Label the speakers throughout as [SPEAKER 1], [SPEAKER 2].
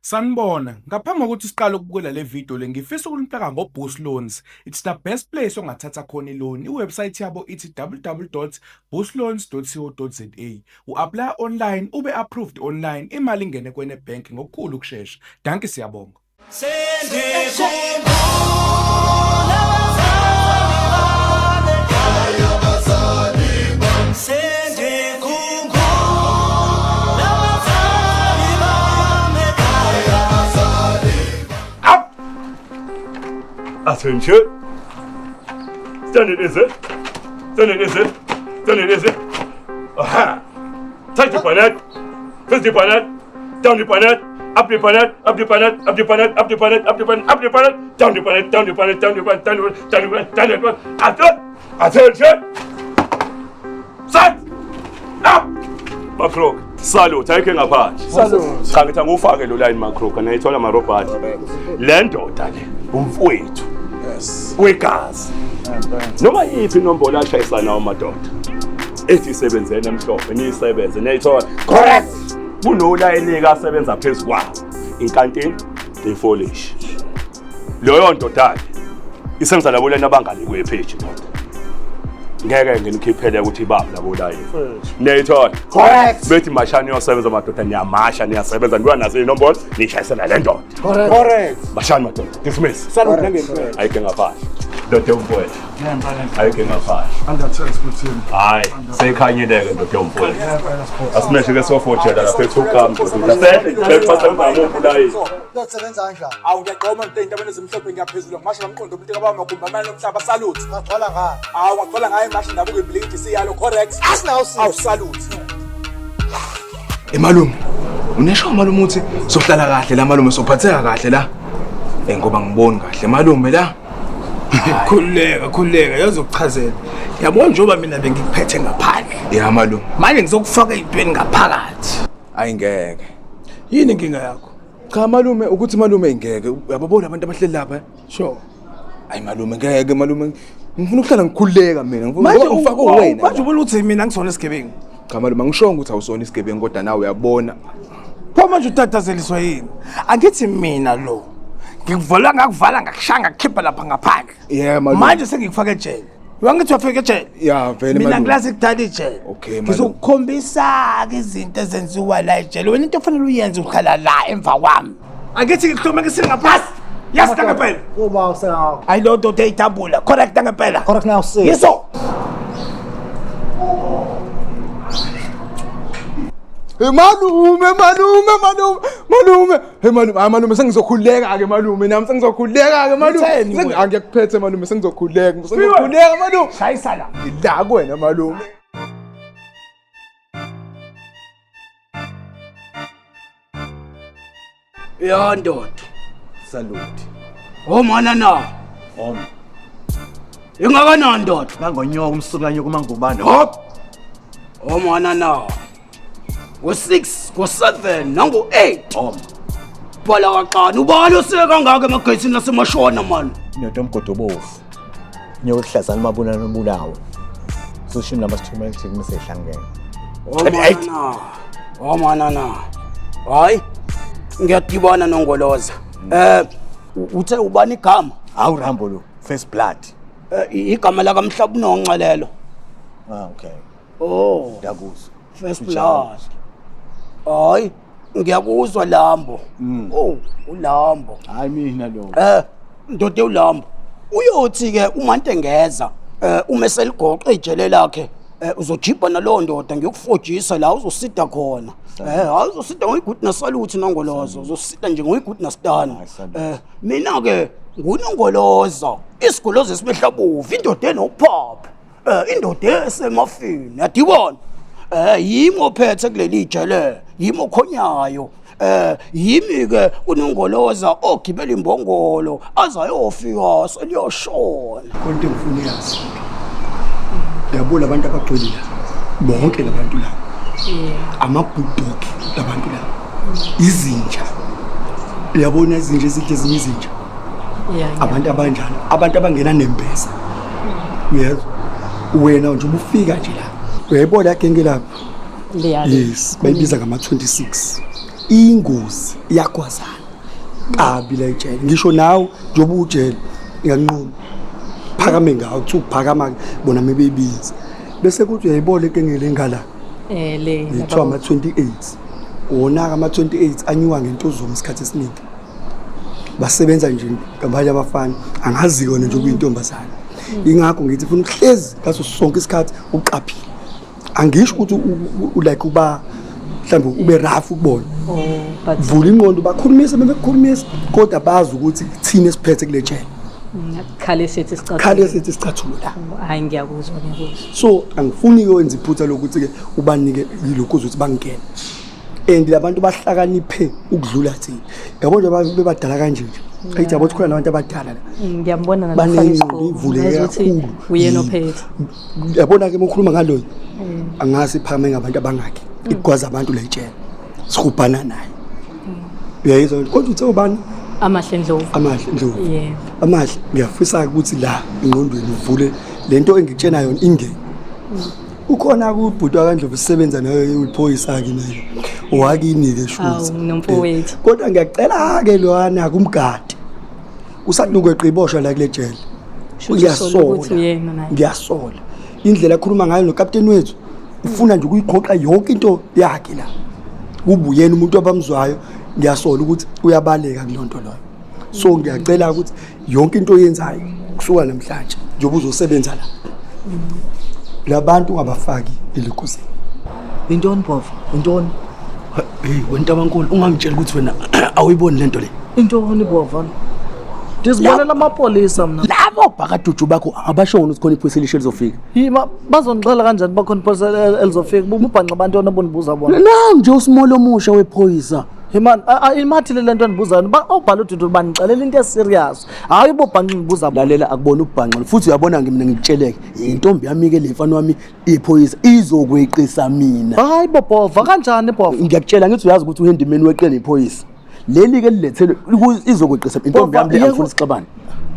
[SPEAKER 1] Sanibona, ngaphambi kokuthi siqale ukubukela le video le ngifisa ukunifaka ngo-Boost Loans. It's the best place ongathatha khona i-loan. I-website yabo ithi www.boostloans.co.za. U-apply online, ube approved online, imali ingene kwene bank ngokukhulu ukushesha. Dankie, siyabonga.
[SPEAKER 2] Up! Attention! Standing is it? Standing is it? Standing is it? Aha! Touch the planet! Fist the planet! Down the planet! Up the planet! Up the planet! Up the planet! Up the planet! Up the planet! Up the planet! Down the planet! Down the planet! Down the planet! Down the planet! Down the planet! Down the planet! Attention! Set! Up! Makrok, salute, ayikho engaphandle.
[SPEAKER 3] Salute.
[SPEAKER 2] Cha ngithi angiwufake lo line Makrok, anayithola amarobhathi. Le ndoda le umfowethu.
[SPEAKER 3] Yes.
[SPEAKER 2] Wegazi. Noma yiphi inombolo ashayisana nawo madoda. Ethi isebenzeni emhlophe niyisebenze niyayithola.
[SPEAKER 3] Correct.
[SPEAKER 2] Kunolayini asebenza phezu kwawo. Inkantini, ifolishi. Leyo ndoda ke isenza labo lena abangale kwepage ndoda. Ngeke nginikhiphele ukuthi ibaphi labo layini. Niyayithola.
[SPEAKER 3] Correct.
[SPEAKER 2] Bethi mashani uyosebenza madoda niyamasha niyasebenza nibuya nazo iy'nombolo nishayisela le ndoda.
[SPEAKER 3] Correct. Correct.
[SPEAKER 2] Mashani madoda dismiss.
[SPEAKER 3] Salute nangempela.
[SPEAKER 2] Ayikho engaphandle. Ndoda yomfowethu. Ayikho engaphandle.
[SPEAKER 3] Under transport team.
[SPEAKER 2] Hayi seyikhanyile-ke ndoda yomfowethu. Asimeshe ke sofojela lapha ethukam ndoda. Sehle sebasebenza ngamuphi ulayini.
[SPEAKER 4] Uyosebenza kanjani?
[SPEAKER 3] Awu ngiyaqoma nto entabeni ezimhlophe ngiyaphezulu ngimasha ngomqondo umuntu kababa magumbi amane omhlaba salute.
[SPEAKER 4] Ngagcwala ngani?
[SPEAKER 3] Awu ngagcwala ngayo imashi ndabuko ibhilidi siyalo correct.
[SPEAKER 4] Asinawo sisi.
[SPEAKER 3] Awu salute.
[SPEAKER 5] Emalume, unesho malume uthi sohlala kahle la malume sophatheka kahle la. Eh ngoba ngiboni kahle malume la.
[SPEAKER 6] Khululeka, khululeka, yazokuchazela. Yabo njengoba mina bengikuphethe ngaphandle.
[SPEAKER 5] Ya malume.
[SPEAKER 6] Manje ngizokufaka ey'ntweni ngaphakathi.
[SPEAKER 5] Ayingeke.
[SPEAKER 6] Yini inkinga yakho?
[SPEAKER 5] Cha malume ukuthi malume ngeke uyababona abantu abahleli lapha.
[SPEAKER 6] Sure.
[SPEAKER 5] Ayi malume ngeke malume ngifuna ukuhlala ngikhululeka mina ngifuna
[SPEAKER 6] Manje
[SPEAKER 5] ngoba ufake wena.
[SPEAKER 6] Manje ubona ukuthi mina ngisona isigebengu.
[SPEAKER 5] Cha malume angishongo ukuthi awusona isigebengu kodwa nawe uyabona.
[SPEAKER 6] Pho manje utatazeliswa yini? Angithi mina lo. Ngikuvala ngakuvala ngakushaya ngakukhipha lapha ngaphandle.
[SPEAKER 5] Yeah malume.
[SPEAKER 6] Manje sengikufaka ejele. Wangithi wafika ejele?
[SPEAKER 5] Ya vele
[SPEAKER 6] Mina
[SPEAKER 5] malume.
[SPEAKER 6] ngilazi kudala ijele.
[SPEAKER 5] Okay, malume.
[SPEAKER 6] Ngizokukhombisa-ke izinto ezenziwa la ejele. Wena into ofanele uyenze uhlala la emva kwami. Angithi ngikuhlomekisile ngaphasi. Yes, ngempela.
[SPEAKER 4] Uba usengakho.
[SPEAKER 6] Hayi lo ndoda eyitambula. Correct ngempela.
[SPEAKER 4] Correct now sis.
[SPEAKER 6] Yiso.
[SPEAKER 5] Hey malume malume malume malume hey malume hayi malume sengizokhululeka ke malume nami sengizokhululeka ke malume
[SPEAKER 6] Utheni wena?
[SPEAKER 5] Angiyakuphethe malume sengizokhululeka sengizokhululeka malume
[SPEAKER 6] Shayisa la.
[SPEAKER 5] ngila kuwena malume.
[SPEAKER 6] Ya ndoda.
[SPEAKER 7] Salute.
[SPEAKER 6] Omana na.
[SPEAKER 7] Om.
[SPEAKER 6] Ingakanani ndoda?
[SPEAKER 7] Kangonyoka umsukanyoka umangubane.
[SPEAKER 6] Hop. Omana na. Ngo-6, ngo-7, nango-8.
[SPEAKER 7] Om.
[SPEAKER 6] Bhala kaxana. Ubani oseke kangaka emageyisini asemashona mani?
[SPEAKER 7] Indoda omgodobovu. Nyoka ehlazana mabuna nobulawo. Sushini namasithuma elithi kumise ihlangene.
[SPEAKER 6] Omana na. Omana na. Hayi. Ngiyadibana nongoloza. Eh uthe ubani igama?
[SPEAKER 7] Hawu Rambo lo. First blood.
[SPEAKER 6] Igama lakamhlaba unonxelelo.
[SPEAKER 7] Ah okay.
[SPEAKER 6] Oh.
[SPEAKER 7] Ngiyakuzwa.
[SPEAKER 6] First
[SPEAKER 7] Kunjalo.
[SPEAKER 6] blood. Hayi, ngiyakuzwa Lambo. Oh, uLambo.
[SPEAKER 7] Hayi mina lo.
[SPEAKER 6] Ndoda uLambo. Uyothi ke uma ntengeza, uma seligoqa ijele lakhe, uzojibha nalowo ndoda ngiyokufojisa la uzosida khona. Hayi uzosida ngoyigudi nasaluthi nongolozo, uzosida nje ngoyigudi nasitana.
[SPEAKER 7] Hayi, salute.
[SPEAKER 6] Mina ke ngunongoloza, isigolozo esimehlabovu, indoda enophapha. Indoda esemafini, yadibona. Yimi ophethe kuleli jele, yimi okhonyayo. Yimi ke unongoloza ogibela imbongolo azayofika seliyoshona.
[SPEAKER 8] Konke engifuna uyazi. Uyabona abantu abagcwele la. Bonke labantu la. Ama-bulldog labantu la. Izinja. Uyabona izinja ezidla ezinye izinja. Abantu abanjalo, abantu abangena nembeza. Uyezwa? Wena nje ubufika nje la. Uyayibona genge lapho? Yes, bayibiza ngama-26. Ingozi iyagwazana kabi la ejele. Ngisho nawe njengoba ujele ngiyanquma. Phakame ngawo kuthiwa ukuphakama bona mebebiza. Bese kuthi uyayibona enkengele ngala.
[SPEAKER 9] Le
[SPEAKER 8] Kuthiwa ama-28. Wona-ke ama-28 anyuka ngentuzuma isikhathi esiningi. Basebenza nje ngabanye abafana angazi kona nje ukuyintombazana. Ingakho ngithi funa ukuhlezi ngaso sonke isikhathi uqaphile. Angisho ukuthi like uba mhlawumbe ube rough ukubona.
[SPEAKER 9] Oh, but
[SPEAKER 8] Vula ingqondo bakhulumisa bebekukhulumisa kodwa bazi ukuthi thina esiphethe kule jele.
[SPEAKER 9] Khale sithi sicathulo.
[SPEAKER 8] Khale sithi sicathulo la.
[SPEAKER 9] Hayi ngiyakuzwa ngiyakuzwa.
[SPEAKER 8] So angifuni ukwenza iphutha lokuthi ke ubanike yilokhu ukuthi bangene. And labantu bahlakaniphe ukudlula thina. Yabo nje bebadala kanje nje. Ayithi yabo khona labantu abadala la.
[SPEAKER 9] Ngiyambona nalofaka
[SPEAKER 8] Banengqondo
[SPEAKER 9] isigqoko.
[SPEAKER 8] ivuleke
[SPEAKER 9] Ngazi ukuthi
[SPEAKER 8] kakhulu.
[SPEAKER 9] Uyena ophethe.
[SPEAKER 8] Yabona ke uma ukhuluma ngaloyo angase iphakame ngabantu abangakhi. Igwaza abantu la ejele. Sihubhana naye. Uyayizwa kodwa uthe ubani?
[SPEAKER 9] Amahle Ndlovu.
[SPEAKER 8] Amahle Ndlovu.
[SPEAKER 9] Yebo.
[SPEAKER 8] Amahle ngiyafisa ukuthi la engqondweni uvule lento engitshena yona ingene. Ukhona kubhuti kaNdlovu sisebenza naye uliphoyisa ke naye. Owakini ke shuthi.
[SPEAKER 9] Awu nomfowethu.
[SPEAKER 8] Kodwa ngiyacela ke lwana kumgadi. Usanuka eqiboshwa la kule jele.
[SPEAKER 9] Shuthi usola ukuthi uyena naye.
[SPEAKER 8] Ngiyasola. Indlela akhuluma ngayo nokapteni wethu ufuna nje ukuyiqoqa yonke into yakhe la. Kubuyena umuntu abamzwayo ngiyasola ukuthi uyabaleka kulonto loyo. So ngiyacela ukuthi yonke into oyenzayo kusuka namhlanje njengoba uzosebenza la. Labantu ungabafaki elokuzini.
[SPEAKER 10] Intoni bhova? Intoni?
[SPEAKER 6] Hey wentabankulu ungangitshela ukuthi wena awuyiboni lento le.
[SPEAKER 10] Intoni bhova? Ndizibonela amapolisa mna.
[SPEAKER 6] Labo bhakajuju bakho abashona ukuthi khona iphoyisa elisha elizofika.
[SPEAKER 10] Yima bazondixela kanjani bakhona iphoyisa elizofika? Bubhanxa abantu obundibuza bona.
[SPEAKER 6] Na nje usimolo omusha wephoyisa.
[SPEAKER 10] Hey man, imathile lento endibuzayo. Obhala ududu bandixelela into eserious. Hayi ubobhanxa ndibuza bona.
[SPEAKER 6] Lalela akubona ubhanxa futhi uyabona nje mina ngikutsheleke. Intombi yami ke le mfana wami iphoyisa izokweqisa mina.
[SPEAKER 10] Hayi bobhova kanjani bhova?
[SPEAKER 6] Ngiyakutshela ngithi uyazi ukuthi uhandimeni weqe nephoyisa. Leli ke lilethelwe izokweqisa intombi yami le angifuni sixabane.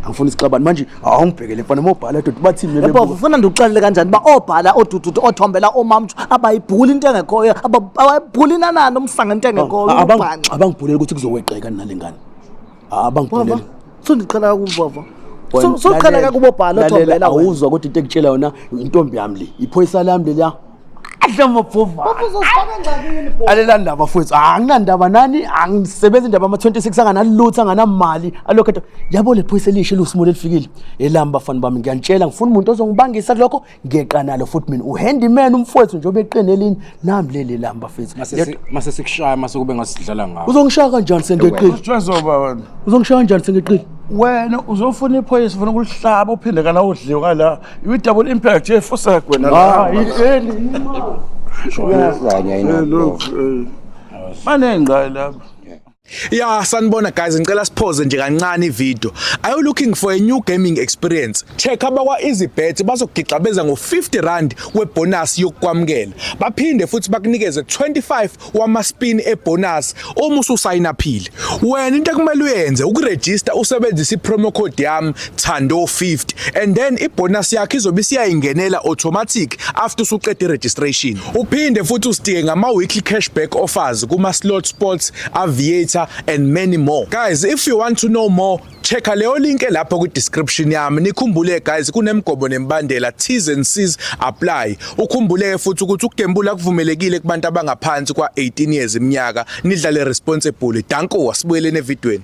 [SPEAKER 6] Angifuni sixabane manje awungibhekele mfana mobhala dodo bathini
[SPEAKER 10] bebe. Bhova ufuna ndikuxelele kanjani ba obhala odududu othombela omamtshu abayibhuli into engekhoyo abayibhuli nanani umsanga into engekhoyo ubhanxa.
[SPEAKER 6] Abangibhulele ukuthi kuzokweqeka nalengane. Abangibhulele.
[SPEAKER 10] Sundiqhela kubhova. Suqhela kubobhala othombela.
[SPEAKER 6] Awuzwa kodwa into ekutshela yona intombi yami le. Iphoyisa lami leliya. Adla mabhova.
[SPEAKER 10] Baba uzosifaka engxakini bhova.
[SPEAKER 6] Alelani laba mfowethu. Anginandaba nani, angisebenzi indaba ama 26 anganalutho anganamali. Alokho yabo le phoyisa elisha elusimole elifikile. Elami bafana bami ngiyanitshela ngifuna umuntu ozongibangisa kulokho ngeqa nalo futhi mina uhandyman umfowethu nje obeqine elinye nami leli lami bafethu.
[SPEAKER 11] Mase sikushaya mase kube ngasidlala ngawo.
[SPEAKER 6] Uzongishaya kanjani sengeqile?
[SPEAKER 12] Uzoba wena.
[SPEAKER 6] Uzongishaya kanjani sengeqile?
[SPEAKER 12] Wena uzofuna iphoyisa ufuna ukulihlaba uphinde kana udliwe kala. I double impact efusa kwena la. Manengqa lapha.
[SPEAKER 1] Yeah, sanibona guys, ngicela sipause nje kancane ivideo. Are you looking for a new gaming experience? Check abakwa EasyBet bazokugixabeza ngo50 rand webonus yokukwamukela. Baphinde futhi bakunikeze 25 wama spin ebonus uma ususayina phile. Wena into ekumele uyenze ukuregister usebenzise ipromo code yami Thando50 and then ibonus yakho izobe isiyayingenela automatic after usuqeda iregistration. Uphinde futhi usitike ngama weekly cashback offers kuma slot sports, aviator and many more. Guys, if you want to know more, check leyo link lapho ku description yami. Nikhumbule guys, kunemgomo nembandela, T's and C's apply. Ukhumbuleke futhi ukuthi ukugembula kuvumelekile kubantu abangaphansi kwa 18 years iminyaka. Nidlale responsibly. Danko, asibuyeleni evidweni.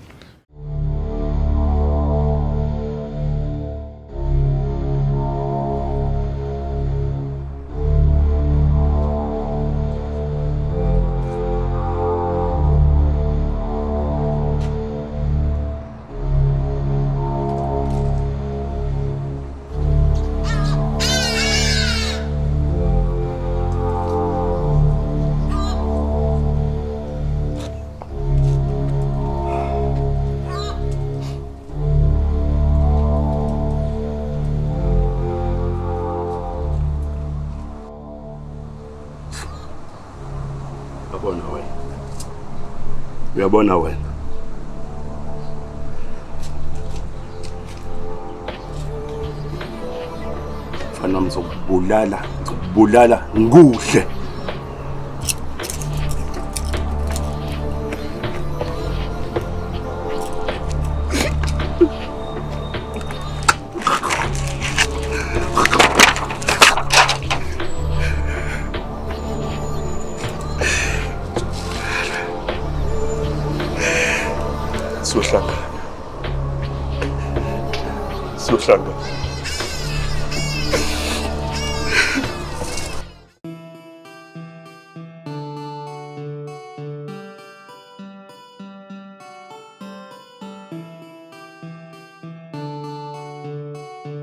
[SPEAKER 2] Uyabona wena. Mfana ngizokubulala, ngizokubulala ngikuhle. Siyohlangana. Siyohlangana.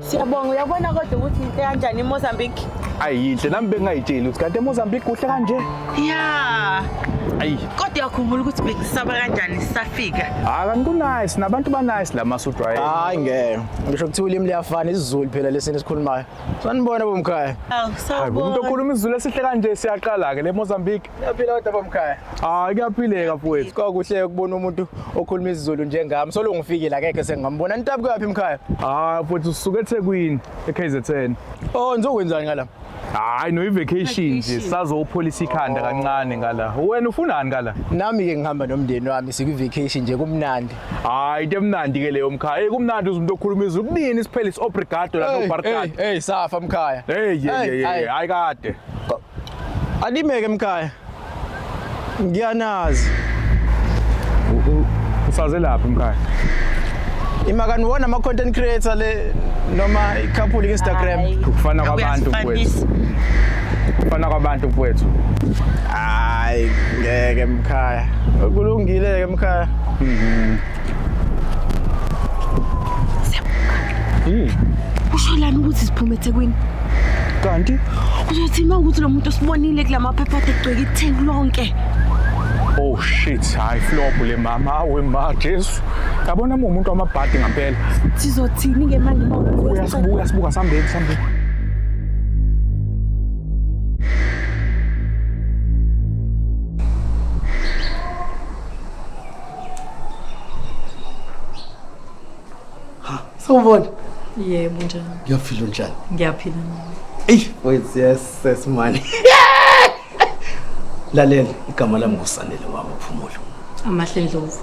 [SPEAKER 13] Siyabonga, uyabona kodwa ukuthi inhle kanjani iMozambique?
[SPEAKER 1] Ayinhle nami bengingayitsheli ukuthi kanti eMozambique kuhle kanje.
[SPEAKER 13] Ya.
[SPEAKER 1] Ayi.
[SPEAKER 13] Kodwa uyakhumbula ukuthi bengisaba kanjani sisafika?
[SPEAKER 1] Hayi kanti ku-nice nabantu ba-nice la Masuthu hayi.
[SPEAKER 14] Hayi ngeke. Ngisho kuthiwa ulimi liyafana isiZulu phela lesini esikhulumayo. Sanibona bomkhaya.
[SPEAKER 13] Awu
[SPEAKER 1] Hayi umuntu okhuluma isiZulu esihle kanje siyaqala ke le Mozambique.
[SPEAKER 14] Uyaphila kodwa bomkhaya.
[SPEAKER 1] Hayi kuyaphileka mfowethu.
[SPEAKER 14] Kwakuhle ukubona umuntu okhuluma isiZulu njengami. Solo ngifikile akekho sengingambona. Nitabu kuyaphi mkhaya?
[SPEAKER 1] Hayi mfowethu sisuke eThekwini eKZN.
[SPEAKER 14] Oh nizokwenzani ngala?
[SPEAKER 1] Hayi no i-vacation nje sazopholisa ikhanda kancane ngala. Wena ufunani ngala?
[SPEAKER 14] Nami ke ngihamba nomndeni wami sikwi-vacation nje kumnandi.
[SPEAKER 1] Hayi into emnandi ke leyo mkhaya. Hey kumnandi uze umuntu okhuluma isiZulu. Kunini siphele isi-obrigado la
[SPEAKER 14] Hey,
[SPEAKER 1] no-barkado.
[SPEAKER 14] hey, hey safa mkhaya.
[SPEAKER 1] Hey
[SPEAKER 14] Hey,
[SPEAKER 1] hey hey
[SPEAKER 14] hayi.
[SPEAKER 1] hayi kade.
[SPEAKER 14] Alimeke mkhaya. Ngiyanazi.
[SPEAKER 1] Usaze laphi mkhaya?
[SPEAKER 14] Imakaniwona ama content creator le noma i-couple ku-Instagram.
[SPEAKER 1] Kufana kwabantu mfowethu. Kufana kwabantu mfowethu.
[SPEAKER 14] Hayi ngeke mkhaya. Kulungile ke mkhaya.
[SPEAKER 13] Usho lani ukuthi siphume eThekwini?
[SPEAKER 1] Kanti
[SPEAKER 13] Uzothi uma ukuthi lo muntu osibonile kulamaphepha ade egcwele iTheku lonke.
[SPEAKER 1] Oh shit, hayi flop le mama, awe ma Jesu. Yabona uma umuntu wamabhadi ngempela.
[SPEAKER 13] Sizothini ke manje uma ukuthi
[SPEAKER 1] Uyasibuka sibuka sambeni sambeni.
[SPEAKER 8] Sawubona.
[SPEAKER 9] Yebo njani?
[SPEAKER 8] Ngiyaphila njani?
[SPEAKER 9] Ngiyaphila nami.
[SPEAKER 8] Eyi, wait, yes, yes man. Lalela, igama lami nguSanele wamaphumulo.
[SPEAKER 9] Amahle Ndlovu.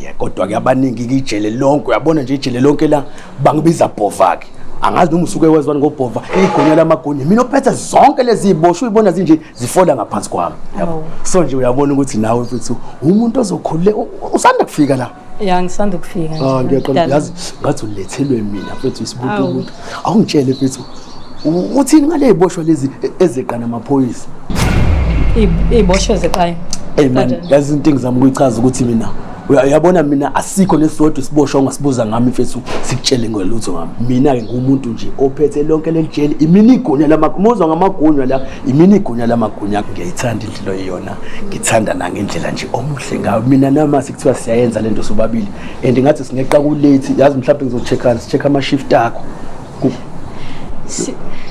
[SPEAKER 8] Yeah, kodwa ke abaningi ke ijele lonke, uyabona nje ijele lonke la bangibiza Bhova ke. Angazi noma usuke wezwani ngoBhova, igunya lamagunya. Mina ophethe zonke lezi ziboshwe uyibona zinje zifola ngaphansi kwami. Yabo. So nje uyabona ukuthi nawe mfethu umuntu ozokhulule usanda kufika la.
[SPEAKER 9] Ya ngisanda kufika nje.
[SPEAKER 8] Ah ngiyaqonda
[SPEAKER 9] Dala.
[SPEAKER 8] yazi ngathi ulethelwe mina mfethu isibutu
[SPEAKER 9] Awu.
[SPEAKER 8] umuntu. Awungitshele mfethu uthini ngale ziboshwa lezi ezeqa namaphoyisa?
[SPEAKER 9] Iboshwe zeqayo.
[SPEAKER 8] Hey man,
[SPEAKER 9] Kanjani?
[SPEAKER 8] yazi into engizama ukuyichaza ukuthi mina uyabona mina asikho nesisodwa isiboshwa ongasibuza ngami mfethu sikutshele ngelutho ngami. Mina ke ngumuntu nje ophethe lonke leli jele, imina igunya lamagumuzwa ngamagunya la, imina igunya lamagunya. Ngiyayithanda indlela oyiyona, ngithanda nangendlela nje omuhle ngayo. Mina nami sekuthiwa siyayenza lento sobabili and ngathi singeqa ku-late, yazi mhlawumbe ngizo-check-ana, si-check ama-shift akho.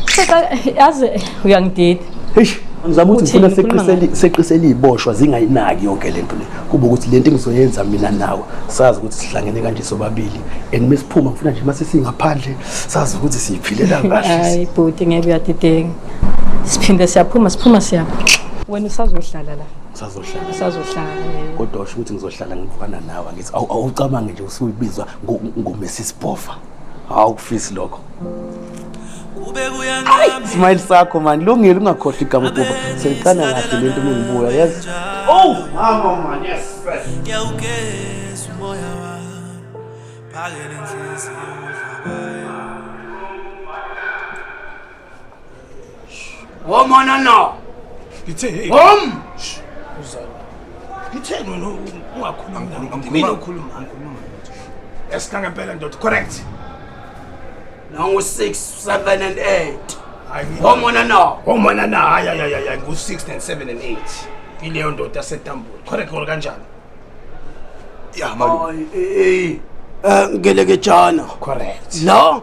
[SPEAKER 9] Seka yazi uyangidida.
[SPEAKER 8] Eish, ngizama ukuthi
[SPEAKER 9] Uthini?
[SPEAKER 8] ngifuna
[SPEAKER 9] Ukhuluma
[SPEAKER 8] seqisele seqisele iziboshwa zingayinaki yonke lento le. Kuba ukuthi lento engizoyenza mina nawe sazi ukuthi sihlangene kanje sobabili and mesiphuma ngifuna nje mase singaphandle sazi ukuthi siyiphilela kahle.
[SPEAKER 9] Hayi bhuti ngeke uyadideka. Siphinde siyaphuma siphuma siyapha. Wena usazohlala la.
[SPEAKER 8] Usazohlala.
[SPEAKER 9] Usazohlala.
[SPEAKER 8] Kodwa usho ukuthi ngizohlala ngifana nawe ngithi awucabange nje usuyibizwa ngo Mrs Bhova. Awukufisi lokho. Smile sakho man, lungile ungakhohlwa igama Bhova. Seliqala kahle lento mengibuya yazi.
[SPEAKER 14] Oh, mama man, yes.
[SPEAKER 15] Ngiyawugeza umoya wami phakele inhliziyo udla
[SPEAKER 6] Womona no.
[SPEAKER 3] Ngithe hey.
[SPEAKER 6] Hom.
[SPEAKER 3] Uzala. Ngitheni wena ungakhulumi mina ukhuluma. Esina ngempela ndoda correct.
[SPEAKER 6] Nangu 6 7 and 8. Womona no.
[SPEAKER 3] Womona na hayi hayi hayi ngu 6 and 7 and 8. Ileyo ndoda yaseTambule. Correct or kanjani?
[SPEAKER 6] Ya malume. Eh ngelekejana.
[SPEAKER 3] Correct.
[SPEAKER 6] La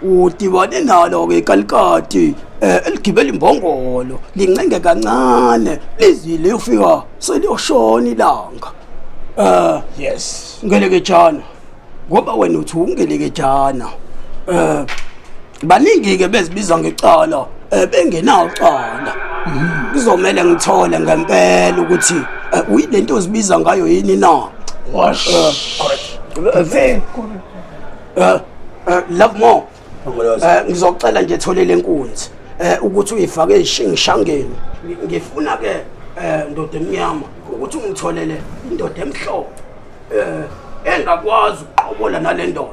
[SPEAKER 6] udibane nalo ke ikalikati eligibela imbongolo lincenge kancane lizile ufika seliyoshona ilanga.
[SPEAKER 3] Yes.
[SPEAKER 6] Ngelekejana. Ngoba wena uthi ungelekejana. Baningi ke bezibiza ngecala bengenawo cala. Kuzomela ngithole ngempela ukuthi uyilento ozibiza ngayo yini na?
[SPEAKER 3] Wash. Correct.
[SPEAKER 6] Love more. Ngizocela nje tholele inkunzi ukuthi uyifake ishingishangeni. Ngifuna ke ndoda emnyama ukuthi ungitholele indoda emhlophe. Engakwazi ukuqobola nale ndoda.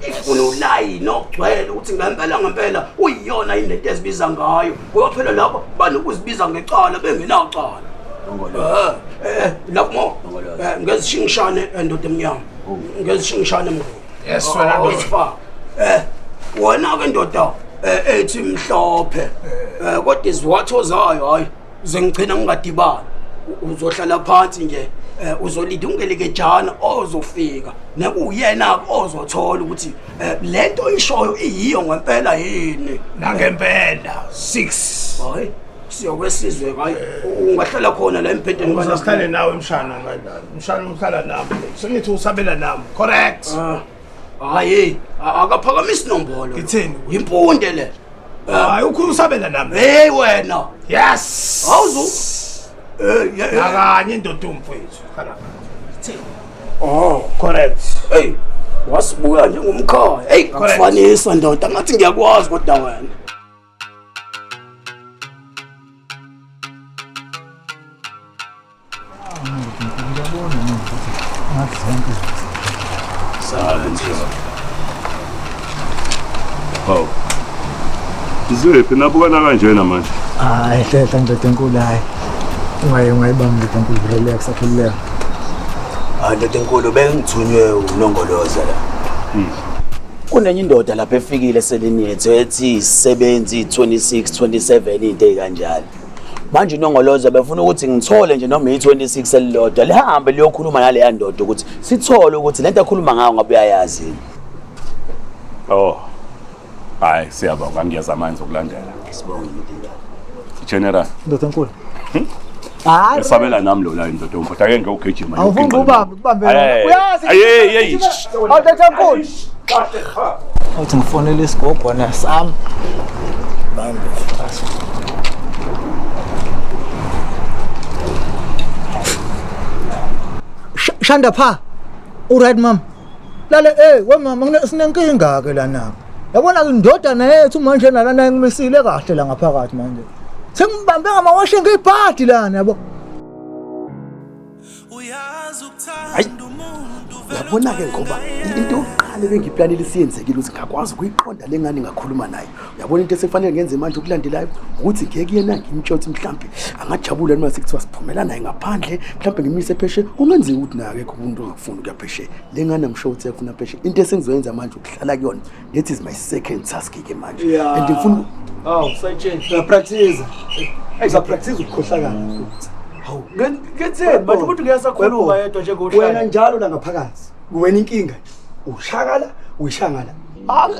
[SPEAKER 6] Ifuna ulayini ogcwele ukuthi ngempela ngempela uyiyona yini lento ezibiza ngayo. Ngoba phela laba banokuzibiza ngecala bengenacala. Lapho ngezishingishane ndoda emnyama. Ngezishingishane mkhulu.
[SPEAKER 3] Yes, wena ndoda.
[SPEAKER 6] Wena ke ndoda ethi mhlophe. Kodwa iziwatho zayo hayi zengigcina ngingadibani. Uzohlala phansi nje uzolinda ungelikejana ozofika nekuyena ozothola ukuthi lento ishoyo iyiyo ngempela yini.
[SPEAKER 3] Nangempela 6.
[SPEAKER 6] Hayi siyokwesizwe hayi ungahlala khona la embhedeni.
[SPEAKER 3] Uzasihlale nawe mshana kanjani? Mshana uhlala nami. Sengithi usabela nami. Correct.
[SPEAKER 6] Hayi akaphakamisi inombolo.
[SPEAKER 3] Ithini?
[SPEAKER 6] Impunde le.
[SPEAKER 3] Hayi ukhulu usabela nami.
[SPEAKER 6] Hey wena.
[SPEAKER 3] Yes.
[SPEAKER 6] Awuzu.
[SPEAKER 3] Nakanye indoda umfowethu. Hlala phansi. Oh, correct.
[SPEAKER 6] Hey, wasibuka njengomkhaya. Hey, ngakufanisa ndoda, ngathi ngiyakwazi kodwa wena.
[SPEAKER 2] Hawu. Iziphi nabukana kanjena manje?
[SPEAKER 7] Hayi hlehla ndoda enkulu hayi. Ungayibambi ndoda enkulu, relax akhululeka.
[SPEAKER 16] Hayi ndoda enkulu bengithunywe unongoloza la. Kunenye indoda lapha efikile selini yethu ethi isisebenzi 26 27 into ezikanjalo. Manje unongoloza befuna ukuthi ngithole nje noma i26 elilodwa lihambe liyokhuluma naleya ndoda ukuthi sithole ukuthi lento akhuluma ngayo ngabe uyayazi.
[SPEAKER 2] Oh. Hayi siyabonga ngiyazama ngizokulandela.
[SPEAKER 16] Sibonge ndoda.
[SPEAKER 2] General.
[SPEAKER 7] Ndoda enkulu. Hayi.
[SPEAKER 2] Esabela nami lo la indoda umfowethu ake ngiyogijima.
[SPEAKER 7] Awufuni ubambe ubambe. Uyazi.
[SPEAKER 2] Hey hey.
[SPEAKER 7] Ndoda enkulu. Uthi ngifonele isigogwana sami. Bambe. Shanda pha. Uright mama. Lale we mama sinenkinga ke lana. Yabona ke indodana yethu manje nalana ngimisile kahle la ngaphakathi manje. Sengibambe ngamawashe ngibhadi lana yabo.
[SPEAKER 8] Hayi. Yabona ke ngoba into yokuqala ebengiplanile isiyenzekile ukuthi ngakwazi ukuyiqonda lengane ngakhuluma nayo. Uyabona into esekufanele ngenze manje okulandelayo ukuthi ngeke kuyena ngimtshela ukuthi mhlambe angajabula noma sekuthiwa siphumela naye ngaphandle mhlambe ngimise phesheya. Kungenzeka ukuthi naye akekho umuntu ongakufuni ukuya phesheya. Lengane ngisho ukuthi uyafuna phesheya. Into esengizoyenza manje ukuhlala kuyona. That is my second task ke manje. And ngifuna
[SPEAKER 4] sayitsheni. Uyapractice. Uyapractice ukukhohlakala futhi.
[SPEAKER 14] Hawu, ngetheni manje umuntu ngiyasakhuluma yedwa njengohlala.
[SPEAKER 8] Wena njalo la ngaphakathi. Wena inkinga nje. Ushakala, uyishangala.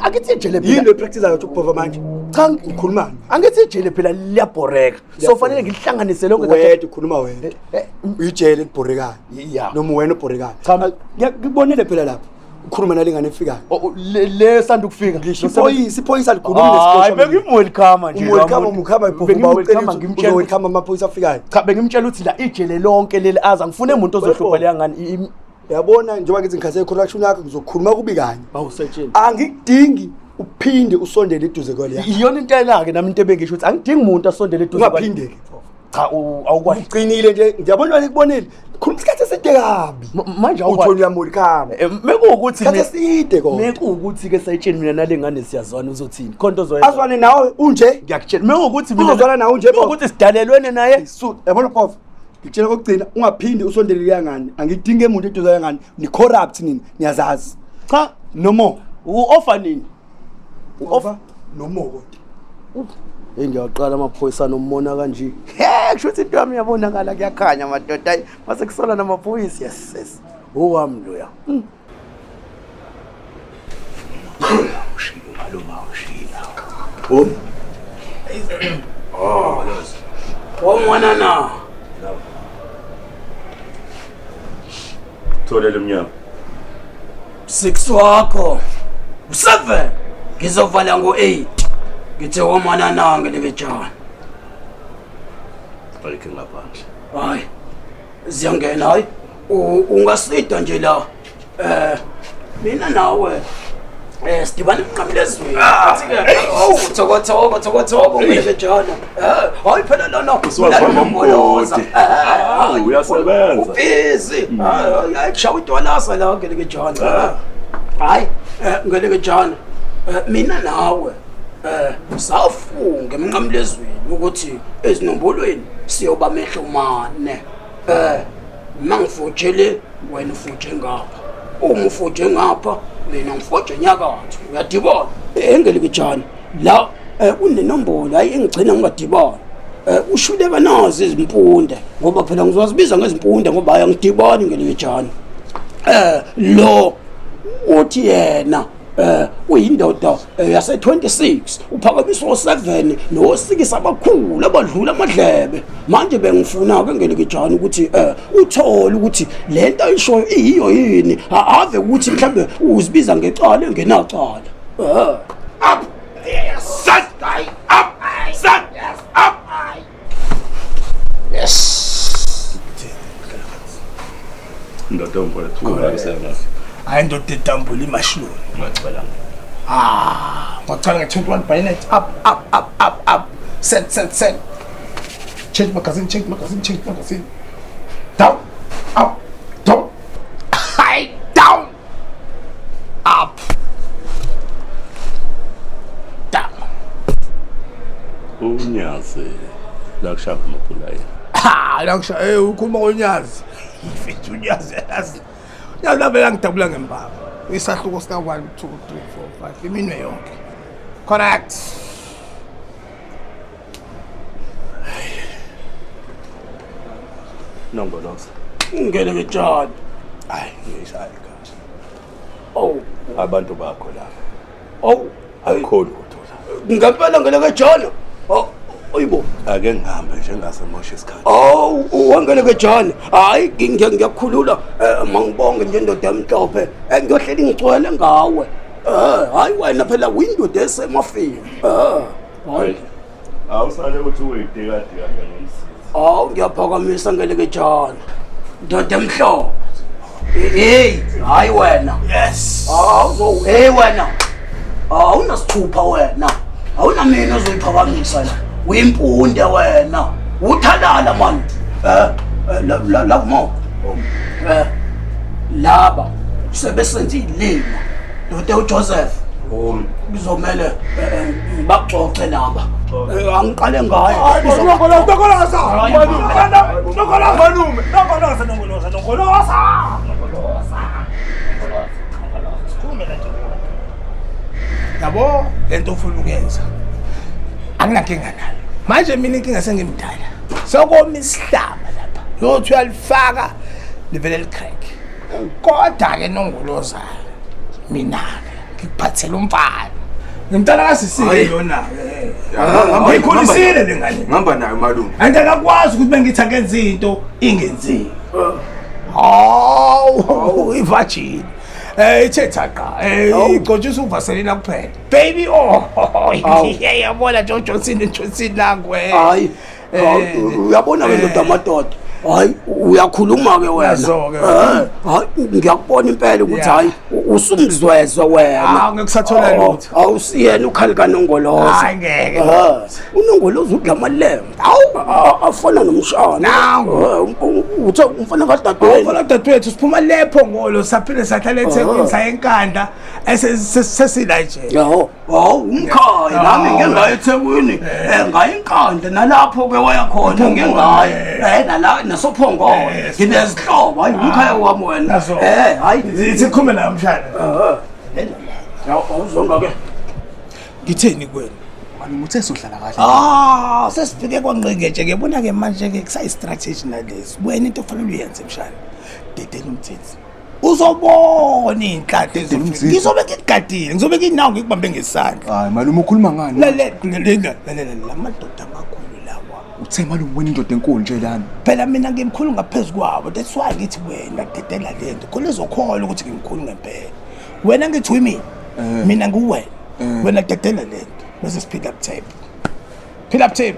[SPEAKER 16] Angithi ijele phela.
[SPEAKER 8] Yini le practice yakho ukubhova manje?
[SPEAKER 16] Cha
[SPEAKER 8] ukhuluma.
[SPEAKER 16] Angithi ijele phela liyabhoreka. So fanele ngilihlanganise lonke
[SPEAKER 8] kahle. Wena ukhuluma wena. Ijele libhorekayo. Noma wena ubhorekayo.
[SPEAKER 16] Cha
[SPEAKER 8] ngikubonile phela lapha. Ukhuluma nalengane efikayo.
[SPEAKER 16] Le sanda ukufika.
[SPEAKER 8] Ngisho iphoyisa, iphoyisa likhuluma nesiboshwa.
[SPEAKER 16] Hayi bengimwelcome nje.
[SPEAKER 8] Umwelcome umukhama ibhovu bawucela ukuthi welcome amaphoyisa afikayo.
[SPEAKER 16] Cha bengimtshela ukuthi la ijele lonke leli aza ngifune umuntu ozohlupha leya ngane.
[SPEAKER 8] Yabona njengoba ngithi ngikhathele corruption yakho ngizokhuluma kubi kanye.
[SPEAKER 16] Bawusetsheni.
[SPEAKER 8] Angikudingi uphinde usondele eduze kwaleya.
[SPEAKER 16] Iyona into ena ke nami into ebengisho ukuthi angidingi umuntu asondele eduze
[SPEAKER 8] kwaleya. Ungaphinde ke.
[SPEAKER 16] Cha awukwazi.
[SPEAKER 8] Uqinile nje ngiyabona wena ikubonile. Khuluma isikhathi eside kabi.
[SPEAKER 16] Manje
[SPEAKER 8] awukwazi. Uthoni uyamolikhama.
[SPEAKER 16] Mekuwukuthi
[SPEAKER 8] isikhathi eside kodwa.
[SPEAKER 16] Mekuwukuthi ke sayitsheni mina nale ngane siyazwana uzothini? Khonto ozoyenza.
[SPEAKER 8] Azwane nawe unje?
[SPEAKER 16] Ngiyakutshela. Mekuwukuthi mina
[SPEAKER 8] uzozwana nawe unje.
[SPEAKER 16] Mekuwukuthi sidalelwene naye.
[SPEAKER 8] Yabona prof. Ngikutshela kokugcina ungaphindi usondele kuya ngane. Angidingi umuntu eduze ngane. Ni corrupt nini? Niyazazi.
[SPEAKER 16] Cha,
[SPEAKER 8] no more.
[SPEAKER 16] U-offer nini?
[SPEAKER 8] U-offer no more kodwa.
[SPEAKER 16] Hey ngiyaqala amaphoyisa nomona kanje. He kusho ukuthi into yami iyabonakala kuyakhanya madoda. Hayi mase kusola namaphoyisa yes yes. Owami loya.
[SPEAKER 2] Ushilo maluma ushilo. Oh.
[SPEAKER 6] Oh. Womwana na.
[SPEAKER 2] Tholele umnyama.
[SPEAKER 6] 6 wakho. 7 ngizovala ngo8. Ngithe womwana na ngelekejana.
[SPEAKER 2] Ayikho ngaphandle.
[SPEAKER 6] Hayi. Ziyangena hayi. Ungasida nje la. Mina nawe Sidibana emnqamlezweni. Athi-ke awu thokothoko thokothoko ngelekejana. Hayi phela lana
[SPEAKER 2] Usuwabamba umgodi. Hawu, uyasebenza.
[SPEAKER 6] Ubhizi. Hayi kushawa idwalasa la ngelekejana. Hayi ngelekejana. Mina nawe safunga emnqamlezweni ukuthi ezinombolweni siyoba mehlo mane. Mangifojele wena ufoje ngapha. Uma ufoje ngapha mina ngifoje nyakatho. Uyadibana engelekejana la kunenombolo hayi engigcina ngingadibani. Ushuleka nazi izimpunde ngoba phela ngizozibiza ngezimpunde ngoba hayi angidibani ngelekejana. Lo uthi yena uyindoda yase 26 uphakamisa o7 no6 abakhulu abadlula amadlebe. Manje bengifuna ke ngelekejana ukuthi uthole ukuthi lento ayishoyo iyiyo yini, ave ukuthi mhlambe uzibiza ngecala engenacala.
[SPEAKER 2] Up set up set up.
[SPEAKER 6] Yes.
[SPEAKER 2] Ndoda mfowethu, ungayisebenza.
[SPEAKER 3] Hayi ndoda etambula imashloon.
[SPEAKER 2] Ngacela.
[SPEAKER 3] Ngacala nge-21 bayonet up up up up up set set set. Change magazine, change magazine, change magazine. Down, up, down. High, down, up, down.
[SPEAKER 2] Unyazi la kushaya amabhulayi.
[SPEAKER 3] Ha, la kusha ukhuluma ngonyazi. Mfethu unyazi yazi. Unyazi lavela ngidabula ngempama. Isahluko sika 1 2 3 4 5 iminwe yonke. Correct.
[SPEAKER 2] Nongoloza.
[SPEAKER 6] Ngelekejana.
[SPEAKER 3] Hayi, ngiyishaya ikhanda.
[SPEAKER 6] Oh,
[SPEAKER 2] abantu bakho la.
[SPEAKER 6] Oh,
[SPEAKER 2] akukhona ukuthola.
[SPEAKER 6] Ngempela ngelekejana. Oh, oyibo.
[SPEAKER 2] Ake ngihambe nje ngasemosha isikhathi.
[SPEAKER 6] Oh, wangelekejana. Hayi ngiyakhulula mangibonge nje ndoda emhlophe. Ngiyohlela ngigcwele ngawe. Hayi wena phela windoda esemafini. Hayi.
[SPEAKER 2] Awusale ukuthi uyidika dika ngomsizi.
[SPEAKER 6] Awu ngiyaphakamisa ngelekejana. Ndoda emhlophe. Hey, hayi wena.
[SPEAKER 3] Yes.
[SPEAKER 6] Awu, hey wena. Awunasithupha wena. Awuna mina ozoyiphakamisa la. Uyimpunde wena. Uthalala man. La mo. Laba sebesenza ilima. Ndoda uJoseph. Kuzomele ngibaxoxe laba. Angiqale ngaye.
[SPEAKER 3] Nongoloza. Nongoloza. Malume. Nongoloza, nongoloza, nongoloza. Nongoloza. Sikhulume la nje. Yabo lento ufuna ukuyenza. Anginankinga nayo. Manje mina inkinga sengimdala. Sokoma isihlaba lapha. Yothi uyalifaka livele licrack. Kodwa ke nongoloza mina ngikuphathela umfana. Ngimntana kasisile lona. Ngikhulisile lengane.
[SPEAKER 5] Ngihamba nayo malume.
[SPEAKER 3] Andakakwazi ukuthi bengithi akenze into ingenziwe. Hawu, ivirgin. Ithe thaqa. Igcotshisa uvaselina kuphela. Baby oh. Yabona Johnson Johnson langwe.
[SPEAKER 6] Hayi. Uyabona ke ndoda amadoda. Hayi uyakhuluma ke wena. Hayi ngiyakubona impela ukuthi hayi usumzwezwe wena.
[SPEAKER 3] Ah ngikusathola lutho.
[SPEAKER 6] Awusiyena ukhali kaNongoloza.
[SPEAKER 3] Hayi ngeke.
[SPEAKER 6] UNongoloza udla amalembe. Hawu afana nomshana.
[SPEAKER 3] Nangu.
[SPEAKER 6] Uthe umfana kadadewethu.
[SPEAKER 3] Umfana kadadewethu siphuma lepho ngolo saphinde sahlala eThekwini saya eNkandla esesila nje.
[SPEAKER 6] Yaho. Hawu umkhaya nami ngengaye eThekwini ngaye eNkandla nalapho ke waya khona ngengaye nala nasophongolo nginezihlobo hayi umkhaya wami wena hayi
[SPEAKER 3] ithi khume la mshana.
[SPEAKER 6] Awuzonga ke
[SPEAKER 3] ngitheni kuwena
[SPEAKER 5] Malume uthe sohlala kahle.
[SPEAKER 3] Sesifike kwanqinge nje ke bona ke manje ke kusayi strategy nalesi wena into ofanele uyenze mshana dedela umthetho uzobona inhlanhla ezofika. Ngizobe ngikugadile, ngizobe nginawo ngikubambe ngesandla.
[SPEAKER 5] Hayi malume ukhuluma ngani?
[SPEAKER 3] Lalela lamadoda amakhulu lawa.
[SPEAKER 5] Uthe malume wena indoda enkulu nje lana.
[SPEAKER 3] Phela mina ngimkhulu ngaphezulu kwabo. That's why ngithi wena dedela lento. Khona ezokholwa ukuthi ngimkhulu ngempela. Wena ngithi uyimina. Mina nguwena. Wena dedela lento. Bese siphila up tape. Phila up tape.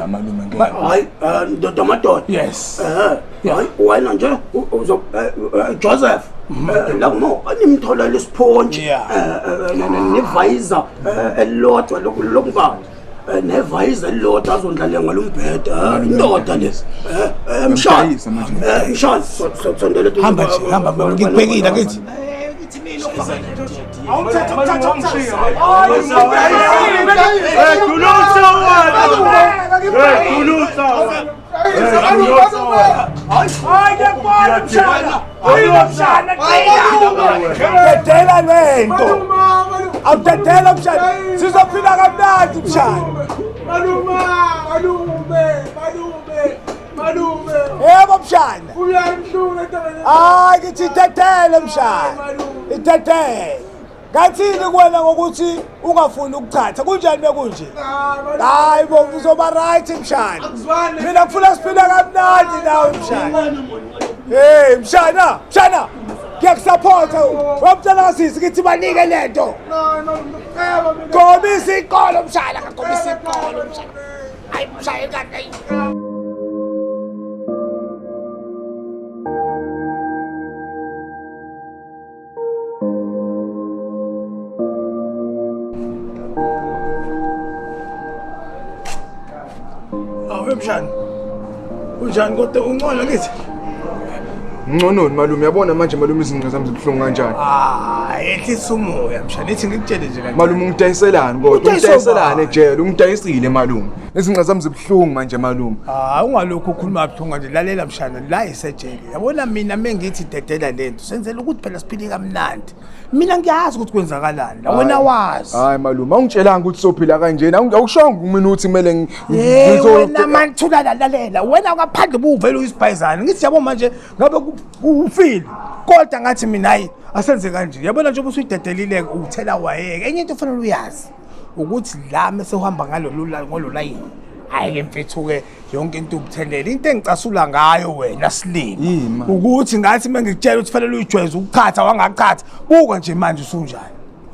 [SPEAKER 5] Malume ngeke.
[SPEAKER 6] Hayi ndoda madoda.
[SPEAKER 3] Yes.
[SPEAKER 6] Hayi wena nje uzo Joseph. La nimtholele isiphonji nevayiza elilodwa lokuvala nevayiza elilodwa azondlalela ngalo mbhede. Indoda le mshana mshana sondela.
[SPEAKER 3] Hamba nje, hamba, ngikubhekile akithi. Dedela lento. Awudedela mshana. Sizophila kamnandi mshana.
[SPEAKER 5] Malume, malume, malume, malume.
[SPEAKER 3] Yebo mshana.
[SPEAKER 5] Uyamhlula ntombazane.
[SPEAKER 3] Hayi ngithi idedele mshana. Idedele. Ngathini kuwena ngokuthi ungafuni ukuchatha? Kunjani bekunje? Hayi bo, uzoba right mshana. Mina ngifuna siphile kamnandi nawe mshana. Hey mshana, mshana. Ngiyakusupporta. Wamtshela kasisi ngithi banike lento. Gomisa iqolo mshana, gomisa iqolo mshana. Hayi mshana kanti. Awu mshana. Unjani kodwa ungcono kithi?
[SPEAKER 5] Ngcononi malume, uyabona manje malume izinqa zami zibuhlungu kanjani?
[SPEAKER 3] Ah, ehlisa umoya mshana, ithi ngikutshele nje kancane.
[SPEAKER 5] Malume ungidayiselani kodwa? Ungidayiselani ejele, ungidayisile malume. Izinqa zami zibuhlungu manje malume.
[SPEAKER 3] Ah, ungalokhu ukhuluma kabuhlungu kanje, lalela mshana, la isejele. Yabona mina mengithi dedela lento, senzela ukuthi phela siphile kamnandi. Mina ngiyazi ukuthi kwenzakalani, la wena wazi.
[SPEAKER 5] Hayi malume, awungitshelanga ukuthi sophila kanjena. Awushongo kumina ukuthi kumele
[SPEAKER 3] Hey wena man, thula lalela. Wena ngaphandle ubuvele uyisibhayizana. Ngithi yabo manje ngabe ufile. Kodwa ngathi mina hayi asenze kanje. Yabona nje ubusuyidedelile uthela wayeke. Enye into ofanele uyazi ukuthi la mase uhamba ngalolu ngolo layini. Hayi ke mfethu ke yonke into ubuthelele. Into engicasula ngayo wena silima ukuthi ngathi mengikutshela ukuthi fanele uyijwayeze ukuchatha wangachatha. Buka nje manje usunjani.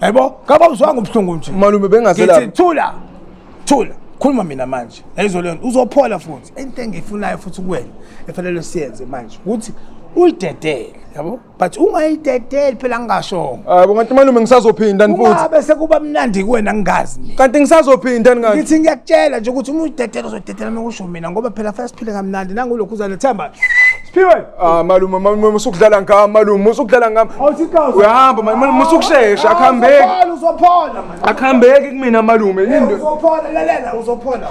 [SPEAKER 3] Yabo? Ngaba uzwanga ubuhlungu nje.
[SPEAKER 5] Malume bengazelaphi.
[SPEAKER 3] Ngithi thula. Thula. Khuluma mina manje. Yayizwa leyo nto uzophola futhi. Into engiyifunayo futhi kuwena efanele siyenze manje ukuthi uyidedele, yabo? But ungayidedeli phela ngingashongo.
[SPEAKER 5] Hayi bo kanti malume ngisazophinda futhi.
[SPEAKER 3] Ungabe sekuba mnandi kuwena ngingazi mina.
[SPEAKER 5] Kanti ngisazophinda ngathi.
[SPEAKER 3] Ngithi ngiyakutshela nje ukuthi uma uyidedela uzodedela mekusho mina ngoba phela fanele siphile kamnandi nangulokhu uzanethemba. Siphiwe.
[SPEAKER 5] Ah malume, malume usukudlala ngami malume, usukudlala ngami. Uyahamba malume, usukushesha akuhambeki.
[SPEAKER 3] Uzophola man.
[SPEAKER 5] Akuhambeki kumina malume. Yini
[SPEAKER 3] Uzophola, lalela uzophola.